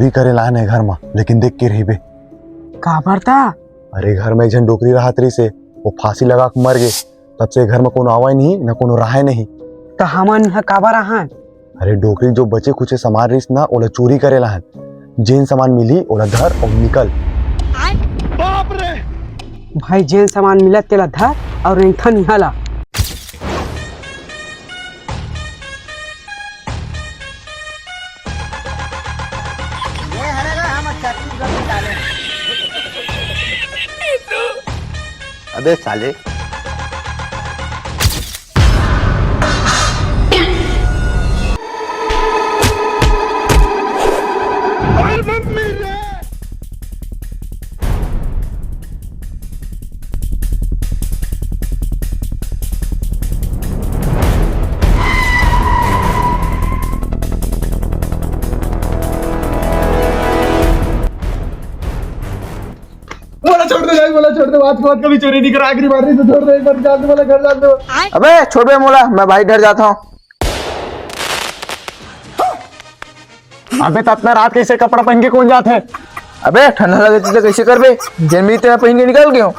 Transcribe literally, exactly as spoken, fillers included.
चोरी करे लान हे घर म, लेकिन देख के रहिबे। काबर ता? अरे, घर म एक झन डोकरी रहत रहिस हे, वो फांसी लगा के मर गे। तब से घर म कोनो आवय नहीं, न कोनो रहय नहीं। त हमन इहाँ काबर आहन? अरे, डोकरी जो बचे खुचे सामान रहिस ना, ओला चोरी करे लाहन। जेन सामान मिलही, ओला धर अउ निकल। भाई, जेन सामान मिलत तेला धर अउ रेंगथन इहाँ ला। अबे साले। मोला छोड़ दे भाई, मोला छोड़ दे। आज के बाद कभी चोरी नहीं करा, आखिरी बार नहीं तो छोड़ दे, एक बार जान दे, मोला घर जान दे। अबे छोड़ बे मोला, मैं भाई घर जाता हूँ। अबे त अतना रात कैसे कपड़ा पहन के कौन जात हे? अबे ठंडा लगे तो कैसे करबे? जेन मिली तेन पहन के निकल गयो।